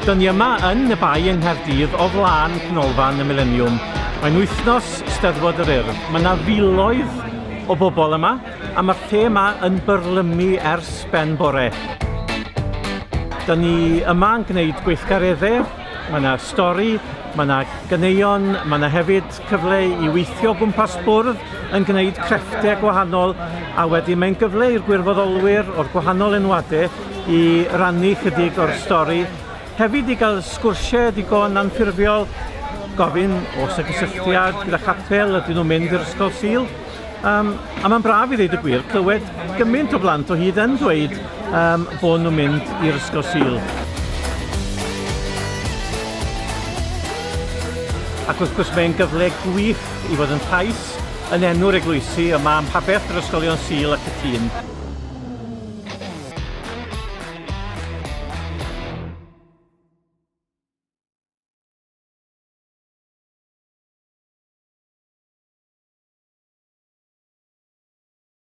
Dyn ni yma yn y Bae yng Nghaerdydd o flaen Canolfan y Mileniwm. Mae'n wythnos Steddfod yr Urdd. Mae yna filoedd o bobl yma a mae'r lle yma yn byrlymu ers ben bore. Dyn ni yma yn gwneud gweithgareddau, mae yna stori, mae yna ganeuon, mae yna hefyd cyfle i weithio o gwmpas bwrdd yn gwneud crefftau gwahanol a wedyn mae'n gyfle i'r gwirfoddolwyr o'r gwahanol enwadau i rannu chydig o'r stori. Hefyd i gael sgwrsiau digon anffurfiol, gofyn os y gysylltiad gyda chapel, ydyn nhw'n mynd i'r ysgol Sul. Um, a mae'n braf i ddeud y gwir, clywed gymaint o blant o hyd yn dweud um, bod nhw'n mynd i'r ysgol Sul. Ac wrth gwrs mae'n gyfle gwych i fod yn llais yn enw'r eglwysi yma ym mhabell yr ysgolion Sul ac y tîn.